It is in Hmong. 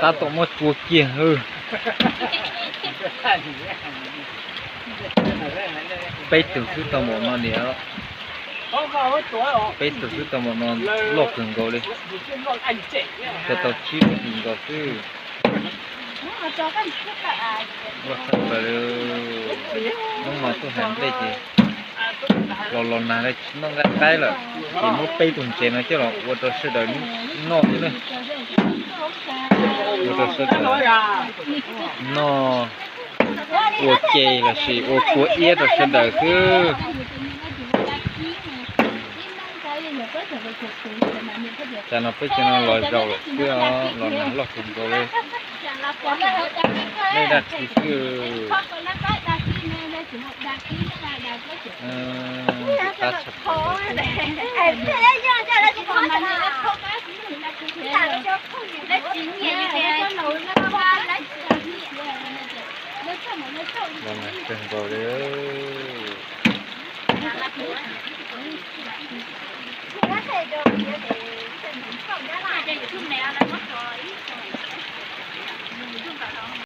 Tab tom muab tsua kiag hwb. Peb tug xwb tau npaum no niam. Peb tug xwb tau npaum no, loj kawg nkaus li. Tau tau tsib rau tug nkaus xwb. Loj tshaj plaws li. Hnub no tuaj hais nplej ces los los nag li tsis noj nqaij qaib lawm, ces muab peb tug ntses no coj los ua rau sawv daws noj xwb na. Ua rau sawv daws noj, ua ke lossis ua kua iab rau sawv daws xwb. Tsam no peb cov no los zaum lawm xwb os, los nag loj kawg nkaus li. Dej daj tswv xwb. Qab tshaj plaws. Los nag kawg nkaus li.